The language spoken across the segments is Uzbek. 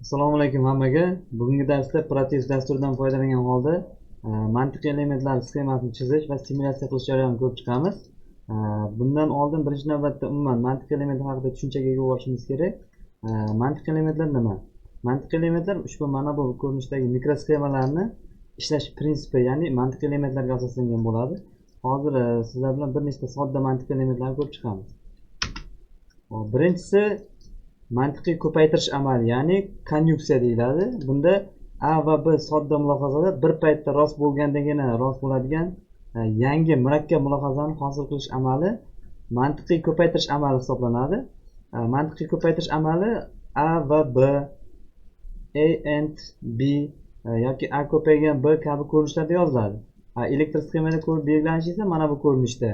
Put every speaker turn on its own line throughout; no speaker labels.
Assalomu alaykum hammaga. Bugungi darsda Proteus dasturidan foydalangan holda mantiqiy elementlar sxemasini chizish va simulyatsiya qilish jarayonini ko'rib chiqamiz. Bundan oldin birinchi navbatda umuman mantiqiy elementlar haqida tushunchaga ega bo'lishimiz kerak. Mantiqiy elementlar nima? Mantiqiy elementlar ushbu mana bu ko'rinishdagi mikrosxemalarni ishlash prinsipi, ya'ni mantiqiy elementlarga asoslangan bo'ladi. Hozir sizlar bilan bir nechta sodda mantiqiy elementlarni ko'rib chiqamiz. Hop, birinchisi mantiqiy ko'paytirish amali, ya'ni konyuksiya deyiladi. Bunda A va B sodda mulohazalar bir paytda rost bo'lgandagina rost bo'ladigan yangi murakkab mulohazani hosil qilish amali mantiqiy ko'paytirish amali hisoblanadi. Mantiqiy ko'paytirish amali A va B, A and B yoki A ko'paygan B kabi ko'rinishlarda yoziladi. Elektr sxemada ko'rib belgilanishi esa mana bu ko'rinishda.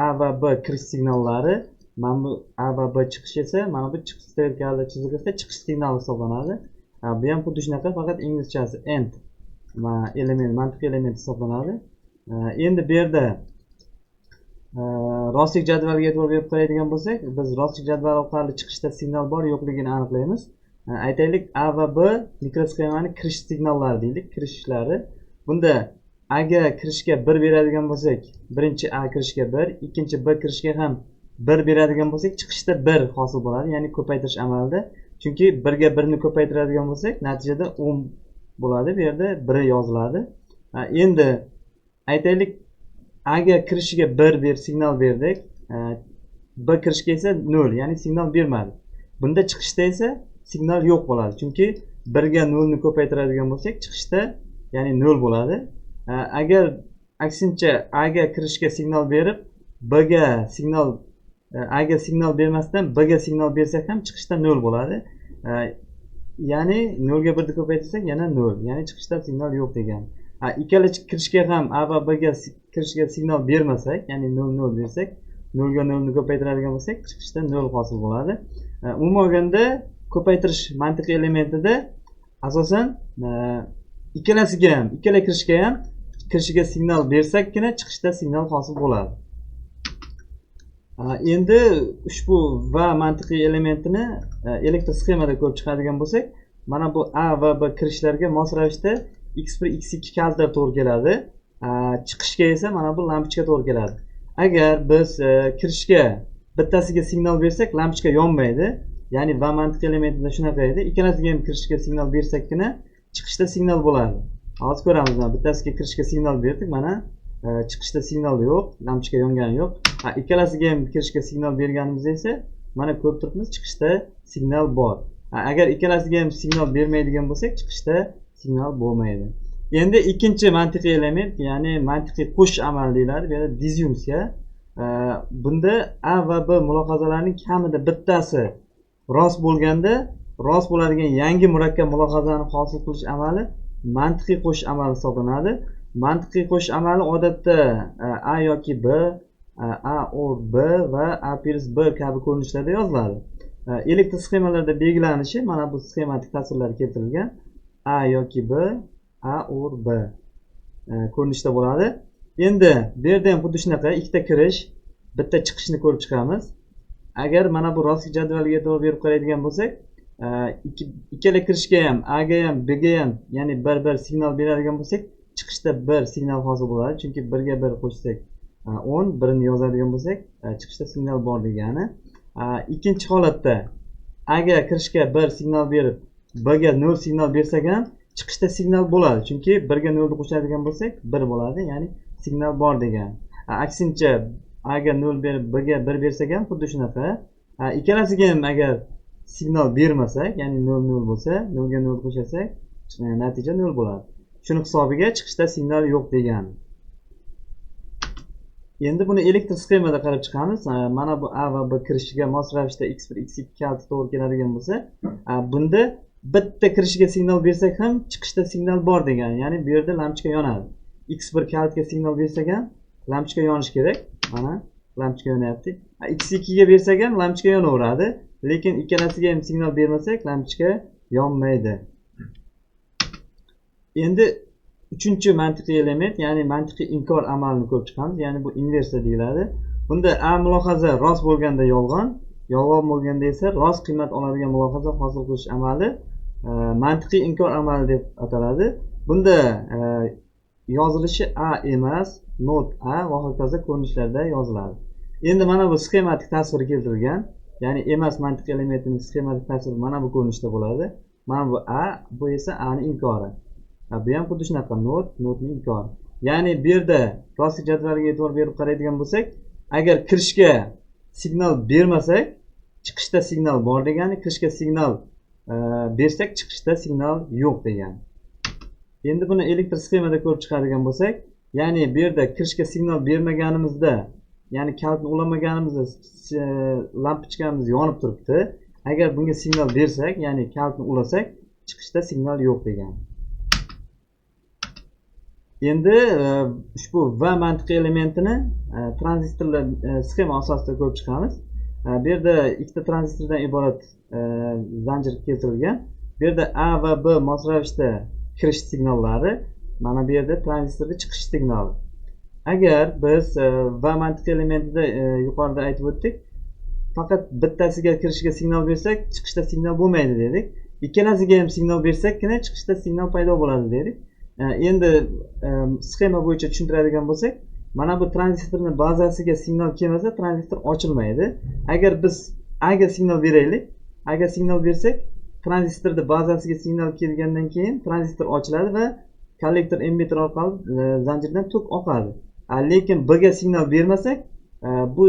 A va B kirish signallari, mana bu A va B chiqish esa mana bu chiqish strelkali chiziq esa chiqish signali hisoblanadi. Bu ham xuddi shunaqa, faqat inglizchasi and element, mantiqiy element hisoblanadi. Endi bu yerda rostlik jadvaliga e'tibor berib qaraydigan bo'lsak, biz rostlik jadvali orqali chiqishda signal bor yo'qligini aniqlaymiz. Aytaylik, A va B mikrosxemani kirish signallari deylik, kirishlari. Bunda A ga kirishga 1 beradigan bo'lsak, birinchi A kirishga 1, ikkinchi B kirishga ham 1 beradigan bo'lsak, chiqishda 1 hosil bo'ladi, ya'ni ko'paytirish amalida. Chunki 1 ga 1 ni ko'paytiradigan bo'lsak, natijada 10 bo'ladi, bu yerda 1 yoziladi. Endi aytaylik, A ga kirishiga 1 ber signal berdik, B kirishga esa 0, ya'ni signal bermadi. Bunda chiqishda esa signal yo'q bo'ladi, chunki 1 ga 0 ni ko'paytiradigan bo'lsak, chiqishda ya'ni 0 bo'ladi. Agar aksincha A ga kirishga signal berib, B ga signal, A ga signal bermasdan B ga signal bersak ham chiqishda 0 bo'ladi. Ya'ni 0 ga 1 ni ko'paytirsak yana 0, ya'ni chiqishda signal yo'q degani. Ikkala kirishga ham A va B ga kirishga signal bermasak, ya'ni 0 0 bersak, 0 ga 0 ni ko'paytiradigan bo'lsak, chiqishda 0 hosil bo'ladi. Umuman olganda ko'paytirish mantiqiy elementida asosan ikkalasiga ham, ikkala kirishga ham kirishiga signal bersakkina chiqishda signal hosil bo'ladi. Endi ushbu va mantiqiy elementini elektr sxemada ko'rib chiqadigan bo'lsak, mana bu A va B kirishlarga mos ravishda x1, x2 kalitlar to'g'ri keladi. Chiqishga esa mana bu lampochka to'g'ri keladi. Agar biz kirishga bittasiga signal bersak, lampochka yonmaydi. Ya'ni va mantiqiy elementida shunaqa edi. Ikkalasiga ham kirishga signal bersakkina chiqishda signal bo'ladi. Hozir ko'ramiz, mana bittasiga kirishga signal berdik, mana chiqishda signal yo'q, lampochka yongani yo'q. Ikkalasiga ham kirishga signal berganimizda esa mana ko'rib turibmiz, chiqishda signal bor. Agar ikkalasiga ham signal bermaydigan bo'lsak, chiqishda signal bo'lmaydi. Endi ikkinchi mantiqiy element, ya'ni mantiqiy qo'shish amali deyiladi. Bu yerda dizyunksiya. Bunda A va B mulohazalarining kamida bittasi rost bo'lganda rost bo'ladigan yangi murakkab mulohazani hosil qilish amali mantiqiy qo'shish amali hisoblanadi. Mantiqiy qo'shish amali odatda A yoki B, A or B va A plus B kabi ko'rinishlarda yoziladi. Elektr sxemalarda belgilanishi mana bu sxematik tasvirlar keltirilgan. A yoki B, A or B ko'rinishda bo'ladi. Endi bu yerda ham xuddi shunaqa ikkita kirish, bitta chiqishni ko'rib chiqamiz. Agar mana bu rostlik jadvaliga e'tibor berib qaraydigan bo'lsak, ikkala kirishga ham, A ga ham, B ga ham, ya'ni bir-bir signal beradigan bo'lsak, chiqishda 1 signal hosil bo'ladi. Chunki 1 ga 1 qo'shsak 10, 1ni yozadigan bo'lsak, chiqishda signal bor degani. Ikkinchi holatda A ga kirishga 1 signal berib, B ga 0 signal bersak ham chiqishda signal bo'ladi. Chunki 1 ga 0 ni qo'shadigan bo'lsak 1 bo'ladi, ya'ni signal bor degani. Aksincha A ga 0 berib, B ga 1 bersak ham xuddi shunaqa. Ikkalasiga ham agar signal bermasak, ya'ni 0 0 bo'lsa, 0 ga 0 qo'shsak, natija 0 bo'ladi. Shuni hisobiga chiqishda signal yo'q degani. Endi buni elektr sxemada qarab chiqamiz. Mana bu A va B kirishiga mos ravishda x1, x2 kaliti to'g'ri keladigan bo'lsa, bunda bitta kirishiga signal bersak ham chiqishda signal bor degani, ya'ni bu yerda lampochka yonadi. x1 kalitga signal bersak ham lampochka yonishi kerak. Mana lampochka yonyapti. x2 ga bersak ham lampochka yonaveradi, lekin ikkalasiga ham signal bermasak lampochka yonmaydi. Endi uchinchi mantiqiy element, ya'ni mantiqiy inkor amalini ko'rib chiqamiz, ya'ni bu inversiya deyiladi. Bunda A mulohaza rost bo'lganda yolg'on, yolg'on bo'lganda esa rost qiymat oladigan mulohaza hosil qilish amali mantiqiy inkor amali deb ataladi. Bunda yozilishi A emas, not A va hokazo ko'rinishlarda yoziladi. Endi mana bu sxematik tasvir keltirilgan, ya'ni emas mantiqiy elementining sxematik tasviri mana bu ko'rinishda bo'ladi. Mana bu A, bu esa A ni inkori. Bu ham xuddi shunaqa not, notning inkori. Ya'ni bu yerda rostlik jadvaliga e'tibor berib qaraydigan bo'lsak, agar kirishga signal bermasak, chiqishda signal bor degani, kirishga signal bersak, chiqishda signal yo'q degani. Endi buni elektr sxemada ko'rib chiqadigan bo'lsak, ya'ni bu yerda kirishga signal bermaganimizda, ya'ni kalitni ulamaganimizda lampochkamiz yonib turibdi. Agar bunga signal bersak, ya'ni kalitni ulasak, chiqishda signal yo'q degani. Endi ushbu va mantiqiy elementini tranzistorlar sxema asosida ko'rib chiqamiz. Bu yerda ikkita tranzistordan iborat zanjir keltirilgan. Bu yerda A va B mos ravishda kirish signallari, mana bu yerda tranzistorda chiqish signali. Agar biz va mantiqiy elementida yuqorida aytib o'tdik, faqat bittasiga kirishiga signal bersak, chiqishda signal bo'lmaydi dedik. Ikkalasiga ham signal bersakkina chiqishda signal paydo bo'ladi dedik. Endi sxema bo'yicha tushuntiradigan bo'lsak, mana bu tranzistorni bazasiga signal kelmasa, tranzistor ochilmaydi. Agar biz A ga signal beraylik, A ga signal bersak, tranzistorni bazasiga signal kelgandan keyin tranzistor ochiladi va kollektor emitter orqali zanjirdan tok oqadi. Lekin B ga signal bermasak, bu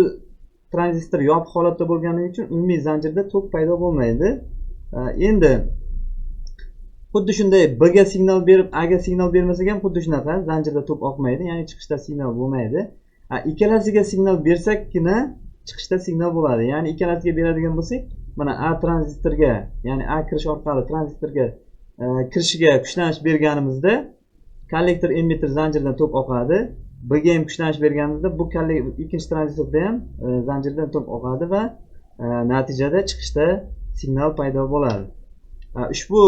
tranzistor yopiq holatda bo'lgani uchun umumiy zanjirda tok paydo bo'lmaydi. Endi xuddi shunday B ga signal berib A ga signal bermasak ham xuddi shunaqa zanjirda tok oqmaydi, ya'ni chiqishda signal bo'lmaydi. Ikkalasiga signal bersakkina chiqishda signal bo'ladi. Ya'ni ikkalasiga beradigan bo'lsak, mana A tranzistorga, ya'ni A kirish orqali tranzistorga kirishiga kuchlanish berganimizda kollektor emitter zanjirdan tok oqadi. B ga ham kuchlanish berganimizda bu ikkinchi tranzistorda ham zanjirdan tok oqadi va natijada chiqishda signal paydo bo'ladi. Ushbu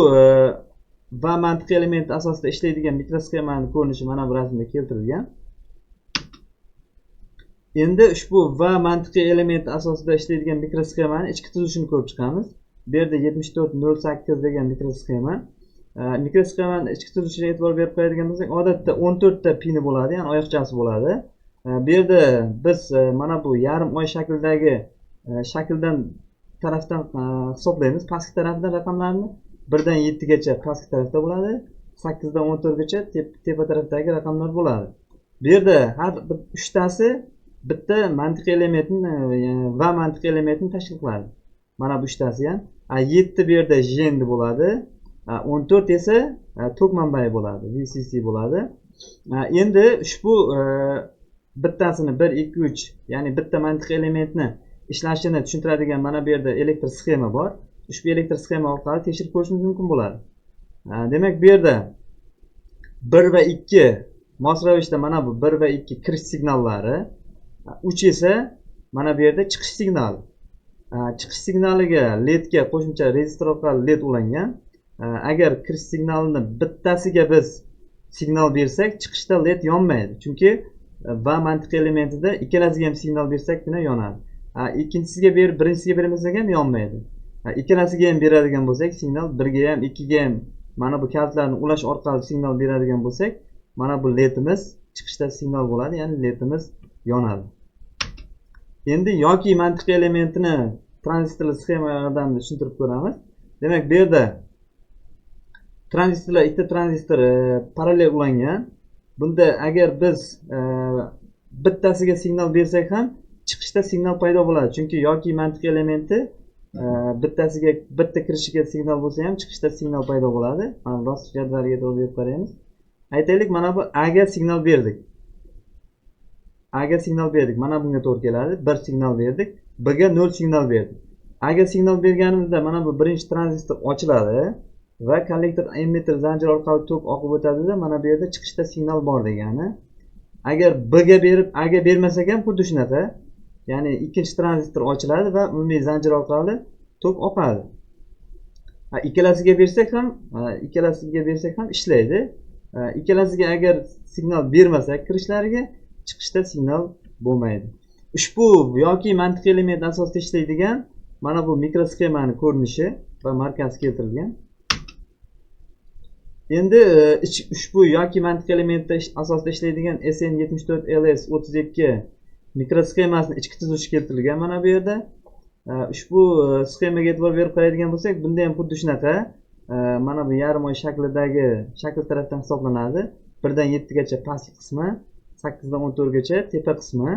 va mantiqiy element asosida ishlaydigan mikrosxemaning ko'rinishi mana bu rasmda keltirilgan. Endi ushbu va mantiqiy element asosida ishlaydigan mikrosxemani ichki tuzilishini ko'rib chiqamiz. Bu yerda 7408 degan mikrosxema. Mikrosxemani ichki tuzilishiga e'tibor berib qo'yadigan bo'lsak, odatda 14 ta pini bo'ladi, ya'ni oyoqchasi bo'ladi. Bu yerda biz mana bu yarim oy shaklidagi shakldan tarafdan hisoblaymiz. Pastki tarafdan raqamlarni 1 dan 7 gacha pastki tarafda bo'ladi, 8 dan 14 gacha tepa tarafdagi raqamlar bo'ladi. Bu yerda har bir uchtasi bitta mantiqiy elementni va mantiqiy elementni tashkil qiladi. Mana bu uchtasi ham. 7 bu yerda JND bo'ladi. 14 esa tok manbai bo'ladi, VCC bo'ladi. Endi ushbu bittasini 1 2 3, ya'ni bitta mantiqiy elementni ishlashini tushuntiradigan mana bu yerda elektr sxema bor. Ushbu elektr sxema orqali tekshirib ko'rishimiz mumkin bo'ladi. Demak, bu yerda 1 va 2 mos ravishda mana bu 1 va 2 kirish signallari, 3 esa mana bu yerda chiqish signali. Chiqish signaliga ledga qo'shimcha rezistor orqali led ulangan. Agar kirish signalini bittasiga biz signal bersak, chiqishda led yonmaydi. Chunki va mantiqiy elementida ikkalasiga ham signal bersakkina yonadi. Ikkinchisiga berib, birinchisiga bermasak ham yonmaydi. Ikkalasiga ham beradigan bo'lsak, signal 1 ga ham 2 ga ham mana bu kalitlarni ulash orqali signal beradigan bo'lsak, mana bu ledimiz chiqishda signal bo'ladi, ya'ni ledimiz yonadi. Endi yoki mantiqiy elementini tranzistorli sxema yordamida tushuntirib ko'ramiz. Demak, bu yerda tranzistorlar, ikkita tranzistor parallel ulangan. Bunda agar biz bittasiga signal bersak ham chiqishda signal paydo bo'ladi. Chunki yoki mantiqiy elementi bittasiga bitta kirishiga signal bo'lsa ham chiqishda signal paydo bo'ladi. Mana rostlik jadvaliga to'g'ri berib qaraymiz. Aytaylik, mana bu A ga signal berdik. A ga signal berdik. Mana bunga to'g'ri keladi. 1 signal berdik. B ga 0 signal berdik. A ga signal berganimizda mana bu birinchi tranzistor ochiladi va kollektor emitter zanjir orqali tok oqib o'tadi-da, mana bu yerda chiqishda signal bor degani. Agar B ga berib A ga bermasak ham xuddi shunaqa, ya'ni ikkinchi tranzistor ochiladi va umumiy zanjir orqali tok oqadi. Ikkalasiga bersak ham, ikkalasiga bersak ham ishlaydi. Ikkalasiga agar signal bermasak kirishlariga chiqishda signal bo'lmaydi. Ushbu yoki mantiqiy element asosida ishlaydigan Mana bu mikrosxemani ko'rinishi va markasi keltirilgan. Endi ushbu yoki mantiqiy elementda asosida ishlaydigan SN74LS32 mikrosxemasini ichki tuzilishi keltirilgan mana bu yerda. Ushbu sxemaga e'tibor berib qaraydigan bo'lsak, bunda ham xuddi shunaqa. Mana bu yarim oy shaklidagi shakl tarafdan hisoblanadi. 1 dan 7 gacha pastki qismi, 8 dan 14 gacha tepa qismi.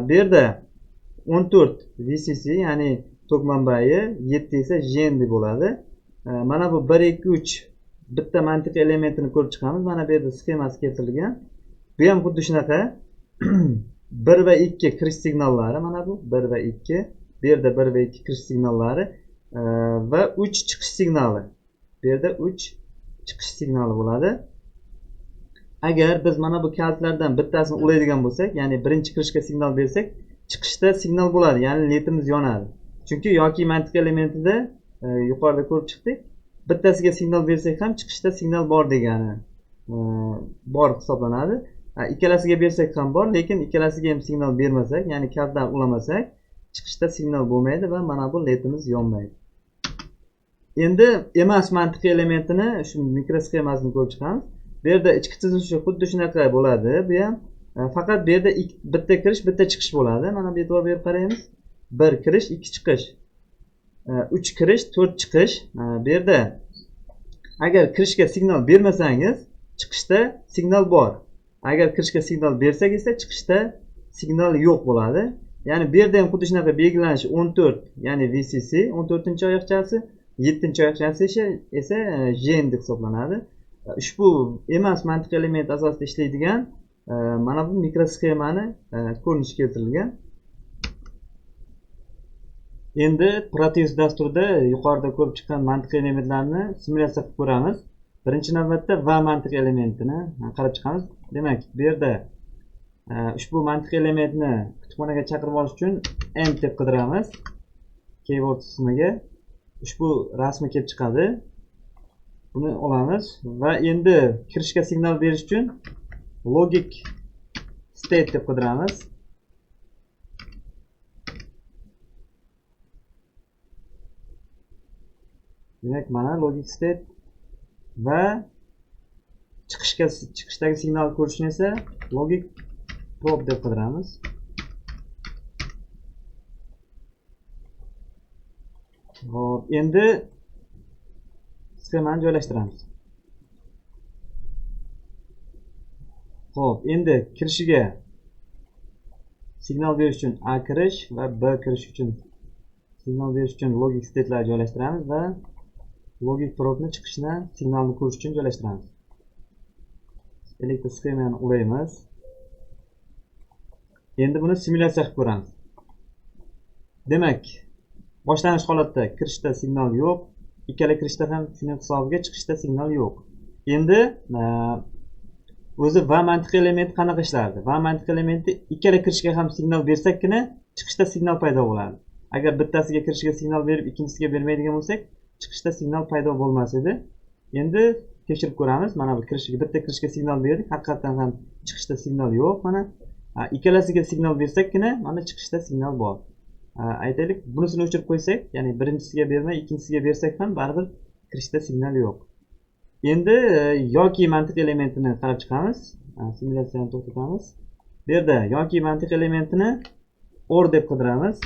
Bu yerda 14 VCC, ya'ni tok manbai, 7 esa GND bo'ladi. Mana bu 1 2 3 bitta mantiqiy elementini ko'rib chiqamiz. Mana bu yerda sxemasi keltirilgan. Bu ham xuddi shunaqa. 1 va 2 kirish signallari, mana bu 1 va 2, bu yerda 1 va 2 kirish signallari va 3 chiqish signali. Bu yerda 3 chiqish signali bo'ladi. Agar biz mana bu kalitlardan bittasini ulaydigan bo'lsak, ya'ni birinchi kirishga signal bersak, chiqishda signal bo'ladi, ya'ni ledimiz yonadi. Chunki yoki mantiq elementida yuqorida ko'rib chiqdik, bittasiga signal bersak ham chiqishda signal bor degani bor hisoblanadi. Ikkalasiga bersak ham bor, lekin ikkalasiga ham signal bermasak, ya'ni kalitdan ulamasak, chiqishda signal bo'lmaydi va mana bu ledimiz yonmaydi. Endi emas mantiqiy elementini shu mikrosxemasini ko'rib chiqamiz. Bu yerda ichki tuzilishi xuddi shunaqa bo'ladi. Bu ham faqat bu yerda bitta kirish, bitta chiqish bo'ladi. Mana bu e'tibor berib qaraymiz. 1 kirish, 2 chiqish. 3 kirish, 4 chiqish. Bu yerda agar kirishga signal bermasangiz, chiqishda signal bor. Agar kirishga signal bersak esa chiqishda signal yo'q bo'ladi. Ya'ni bu yerda ham xuddi shunaqa belgilanishi 14, ya'ni VCC 14-oyoqchasi, 7-oyoqchasi esa GND hisoblanadi. Ushbu emas mantiqiy element asosida ishlaydigan mana bu mikrosxemani ko'rinishi keltirilgan. Endi Proteus dasturida yuqorida ko'rib chiqqan mantiqiy elementlarni simulyatsiya qilib ko'ramiz. Birinchi navbatda va mantiqiy elementini qarab chiqamiz. Demak, bu yerda ushbu mantiqiy elementni kutubxonaga chaqirib olish uchun M deb qidiramiz. Keyword qismiga ushbu rasmi kelib chiqadi. Buni olamiz va endi kirishga signal berish uchun logic state deb qidiramiz. Demak, mana logic state va chiqishdagi signal ko'rishni esa logic probe deb qidiramiz. Xo'p, endi sxemani joylashtiramiz. Xo'p, endi kirishiga signal berish uchun A kirish va B kirish uchun signal berish uchun logic state'lar joylashtiramiz va logic probe'ni chiqishini signalni ko'rish uchun joylashtiramiz. Elektr sxemani ulaymiz. Endi buni simulyatsiya qilib ko'ramiz. Demak, boshlanish holatda kirishda signal yo'q, ikkala kirishda ham shuning hisobiga chiqishda signal yo'q. Endi o'zi va mantiqiy element qanaqa ishlardi? Va mantiqiy elementi ikkala kirishga ham signal bersakkina chiqishda signal paydo bo'ladi. Agar bittasiga kirishga signal berib, ikkinchisiga bermaydigan bo'lsak, chiqishda signal paydo bo'lmas edi. Endi tekshirib ko'ramiz. Mana bu kirishga bitta kirishga signal berdik, haqiqatan ham chiqishda signal yo'q. Mana ikkalasiga signal bersakkina mana chiqishda signal bor. Aytaylik, bunisini o'chirib qo'ysak, ya'ni birinchisiga bermay ikkinchisiga bersak ham baribir kirishda signal yo'q. Endi yoki mantiq elementini qarab chiqamiz. Simulyatsiyani to'xtatamiz. Bu yerda yoki mantiq elementini OR deb qidiramiz.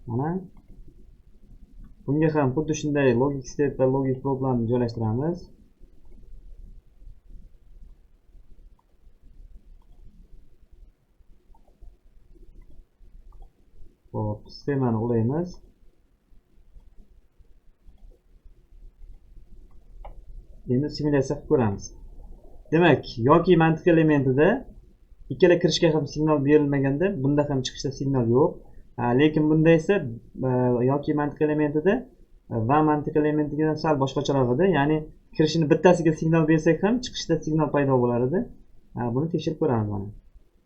Mana bunga ham xuddi shunday logic state va logic probe'larni joylashtiramiz. Xo'p, sxemani ulaymiz. Endi simulyatsiya qilib ko'ramiz. Demak, yoki mantiq elementida ikkala kirishga ham signal berilmaganda, bunda ham chiqishda signal yo'q. Lekin bunda esa yoki mantiq elementida va mantiq elementidan sal boshqacharoq edi. Ya'ni kirishini bittasiga signal bersak ham chiqishda signal paydo bo'lar edi. Buni tekshirib ko'ramiz mana.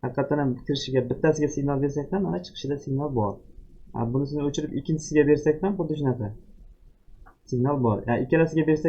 Haqiqatan ham kirishiga bittasiga signal bersak ham mana chiqishida signal bor. Bunisini o'chirib ikkinchisiga bersak ham xuddi shunaqa signal bor. Ikkalasiga bersak